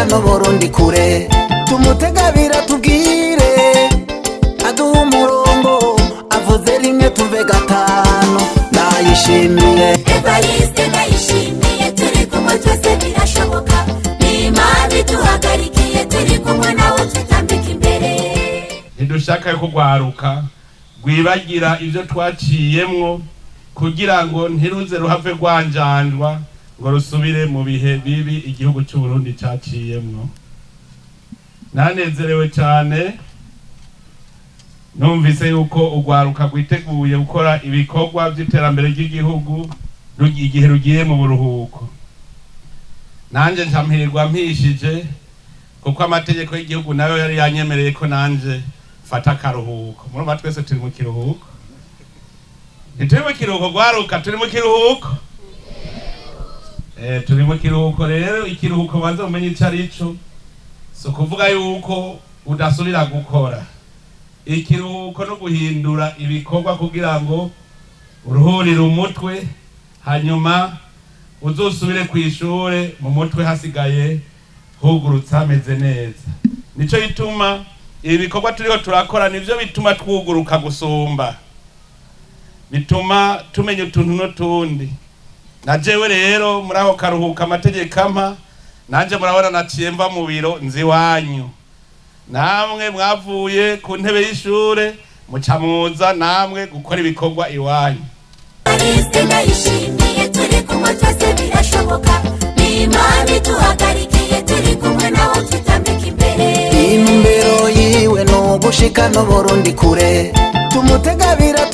Ugushika n'Uburundi kure. Tumutegabira tubwire, aduha umurongo, avuze rimwe tuve gatanu. Ndayishimiye. Evariste Ndayishimiye, turi kumwe twese birashoboka. Ni Imana iduhagarikiye, turi kumwe nawe twitambika imbere. Ntidushaka yuko rwaruka rwibagira ibyo twaciyemwo, kugira ngo ntiruze ruhave rwanjanjwa ngo rusubire mu bihe bibi igihugu cy'u Burundi caciyemwo. Nanezerewe cyane numvise yuko urwaruka rwiteguye gukora ibikorwa by'iterambere ry'igihugu igihe rugiye mu buruhuko. Nanjye nca mpishije, kuko amategeko y'igihugu nayo yari yanyemereye ko nanje mfata akaruhuko. Murumva twese turi mu kiruhuko. Ntituri mu kiruhuko rwaruka? Turi mu kiruhuko. Turi mu kiruhuko. Rero ikiruhuko, banze mumenye ico ari cyo. Si ukuvuga yuko udasubira gukora. Ikiruhuko no guhindura ibikorwa kugira ngo uruhurire umutwe, hanyuma uzosubire ku ishure mu mutwe hasigaye hugurutse, hameze neza. Nico bituma ibi bikorwa turiho turakora, nivyo bituma twuguruka gusumba, bituma tumenya utuntu n'utundi. Na jewe rero muri ako karuhuko amategeko ampa, nanje murabona naciye mva mu biro nzi iwanyu. Namwe mwavuye ku ntebe y'ishure, muca muza namwe gukora ibikorwa iwanyu. Evariste Ndayishimiye, turi kumwe twese birashoboka. Ni Imana iduhagarikiye, turi kumwe nawe twitambika imbere. Intumbero yiwe ni ugushika n'Uburundi kure. Tumutegabira.